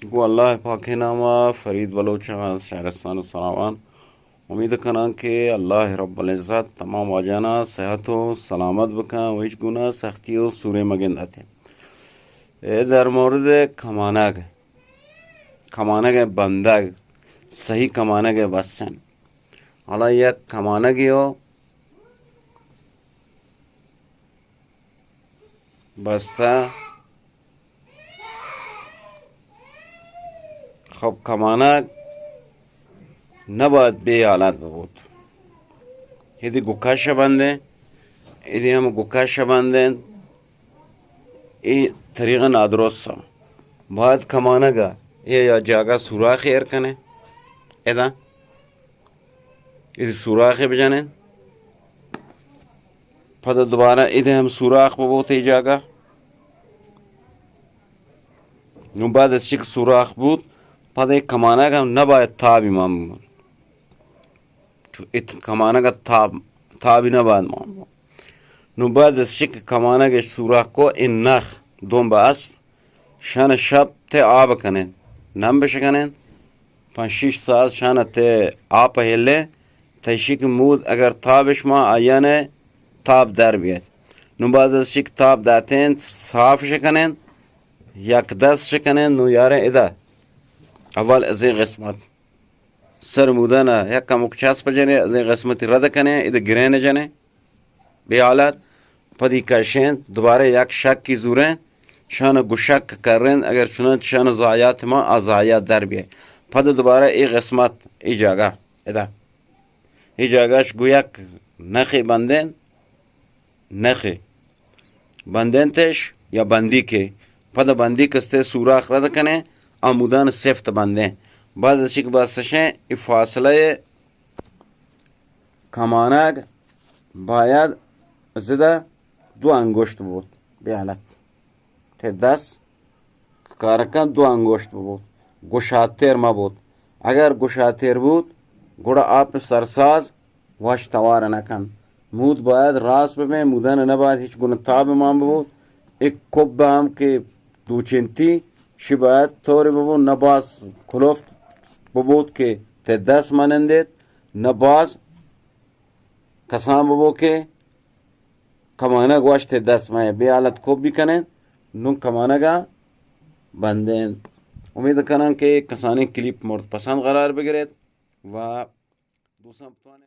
گوں اللہ پاکیں نام ءَ، فرید بلوچ آں، شہرستان سراوان۔ امید کناں کہ اللہ رب العزت تمام واجہاں صحت و سلامت بکن و ہچ گوناہ سختی و سورے مگندات۔ اے در مورد کمانگ، کمانگ بندگ، صحیح کمانگ بستن۔ حالا یک کمانگے و بستہ۔ خب، کمانگ نباید بے حالت ببوت۔ ایدی گکش بندیں، ایدی ہم گکش بندیں۔ اے طریقہ نادرست۔ باید کمانگ ءَ اے یا جاگہ سوراخ ایر کنے، ادا ایدی سوراخے بجنیں۔ پدا دوبارہ ایدے ہم سوراخ ببوت اے جاگہ۔ نوں بعد از چک سوراخ بوت، پدا اے کمانگ ہم نباید تابی مان ببوت۔ چو ات کمانگ تاب، تابی نباید مان ببوت۔ نوں بعد از چک کمانگ سوراخ کو اے نخ دون با اسپ شان شپ تے آب کنیں، نم بش کنیں، پنچ شش ساعت شان تے آپ ہلے، تشی کہ مود اگر تابش ما آیانے تاب در بیت۔ نوں بعد از شک تاب داتیں، صاف شکنیں، یک دست شکنیں، نوں یاریں ادا۔ اول از این قسمت سر مودانا یک کمک چسپ جنے، از این قسمتی رد کنے، ادا گرین جنے۔ بے حالت پدی کشیں، دوبارہ یک شکی زوریں، شان گشک کریں، اگر چنانچہ شان ضایعات ما آ ضایعات در بیئے۔ پد دوبارہ اے قسمت، اے جاگہ، ادا۔ اے جاگہش گو یک نخے بندیں، نخے بندیں تش یا بندی کے۔ پد بندی کستے سوراخ رد کنے، آ مودان سفت بندیں۔ بعد از چک بس شیں، اے فاصلہ کمانگ باید زدہ دو انگشت بوت، بے حالت۔ تے دست کارکن دو انگشت بوت، گشاتر مہ بوت۔ اگر گشاتر بوت، گڑا آپ سرساز وش توار نہ کن۔ مود باید راست ببیں، مودان نباید ہچ گنہ تاب مان ببوت۔ ایک کب ہم کہ دوچنتی، شی باید طور ببوت، نہ باز کلفت ببوت کہ تے دست منندیت، نہ باز کسان ببو کہ کمانگ وش تے دست مئے۔ بے حالت کب بکنیں، نوں کمانگا بندیں۔ امید کناں کہ کسانیں کلیپ مورد پسند قرار بگریت و دوستاں بتوانیں